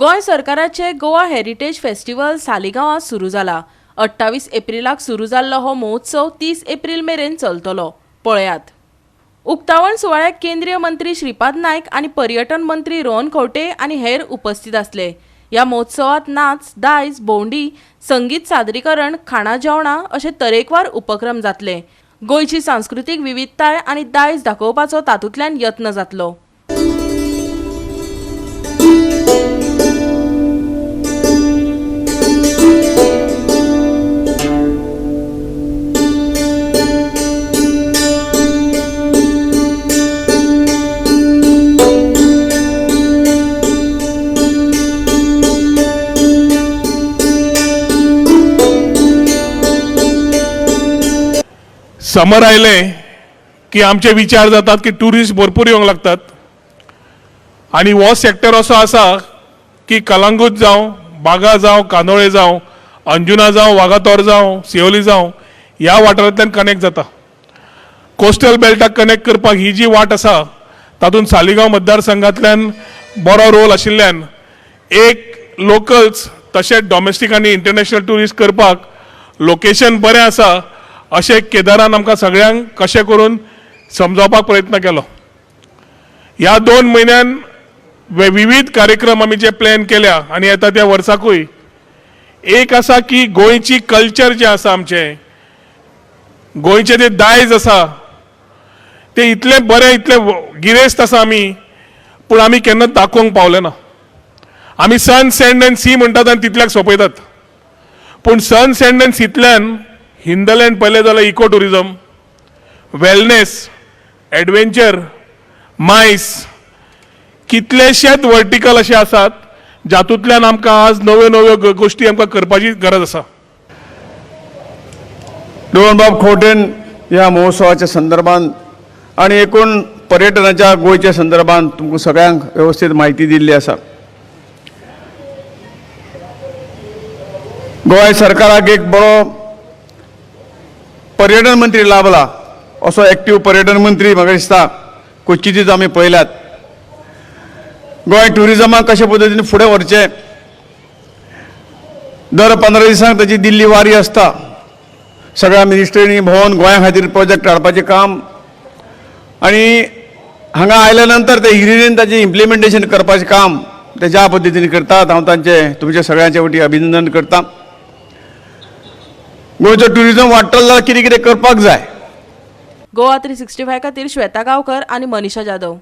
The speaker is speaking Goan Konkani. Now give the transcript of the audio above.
गोंय सरकाराचे गोवा हेरिटेज फेस्टिवल सालिगांवांत सुरू जाला. 28 एप्रिलाक सुरू जाल्लो हो महोत्सव 30 एप्रिल मेरेन चलतलो. पळयात. उक्तावण सुवाळ्याक केंद्रीय मंत्री श्रीपाद नायक आनी पर्यटन मंत्री रोहन खंवटे आनी हेर उपस्थित आसले. ह्या महोत्सवात नाच, दायज, भोंवडी, संगीत सादरीकरण, खाणां जेवणां अशे तरेकवार उपक्रम जातले. गोंयची सांस्कृतीक विविधताय आनी दायज दाखोवपाचो तातूंतल्यान यत्न जातलो. समर आयले की आमचे विचार जातात की ट्युरिस्ट भरपूर येवंक लागतात आनी हो सेक्टर असो आसा की कलांगूट जावं, बागा जावं, कांदोळे जावं, अंजुना जावं, वागातोर जावं, सियोली जावं, ह्या वाठारांतल्यान कनेक्ट जाता. कोस्टल बेल्टाक कनेक्ट करपाक ही जी वाट आसा तातूंत सालिगांव मतदारसंघांतल्यान बरो रोल आशिल्ल्यान एक लोकल्स तशेंच डॉमेस्टीक आनी इंटरनॅशनल ट्युरिस्ट करपाक लोकेशन बरें आसा अशें केदारान आमकां सगळ्यांक कशें करून समजावपाक प्रयत्न केलो. ह्या 2 म्हयन्यान विविध कार्यक्रम आमी जे प्लॅन केल्या आनी येता त्या वर्साकूय एक आसा की गोंयची कल्चर जें आसा, आमचें गोंयचें जें दायज आसा तें इतलें बरें, इतलें गिरेस्त आसा आमी, पूण आमी केन्ना दाखोवंक पावले ना. आमी सन, सँड एंड सी म्हणटात आनी तितल्याक सोंपयतात, पूण सन, सँड एंड सींतल्यान हिंदलँड पळयलें जाल्यार eco tourism, wellness, adventure, MICE, कितलेशेच वर्टिकल अशे आसात जातूंतल्यान आमकां आज नव्यो नव्यो गोश्टी आमकां करपाची गरज आसा. रोहनबाब खंवटेन ह्या महोत्सवाच्या संदर्भात आनी एकूण पर्यटनाच्या गोंयच्या संदर्भात तुमकां सगळ्यांक वेवस्थीत म्हायती दिल्ली आसा. गोंय सरकाराक एक बरो पर्यटन मंत्री लाभला, असो एक्टीव पर्यटन मंत्री म्हाका दिसता क्वचितूच आमी पळयल्यात. गोंय ट्युरिजमाक कशे पद्दतीन फुडें व्हरचें, दर 15 दिसांक ताची दिल्ली वारी आसता, सगळ्या मिनिस्ट्रींनी भोंवन गोंया खातीर प्रोजेक्ट हाडपाचें काम आनी हांगा आयल्या नंतर ते हिरिरीन ताचें इम्प्लिमेंटेशन करपाचें काम ते ज्या पद्दतीन करतात, हांव तांचें तुमच्या सगळ्यांच्या वटी अभिनंदन करता. गोंयचो ट्युरिजम वाडटलो जाल्यार कितें कितें करपाक जाय. गोवा 365 खातीर श्वेता गांवकर आनी मनीषा जाधव.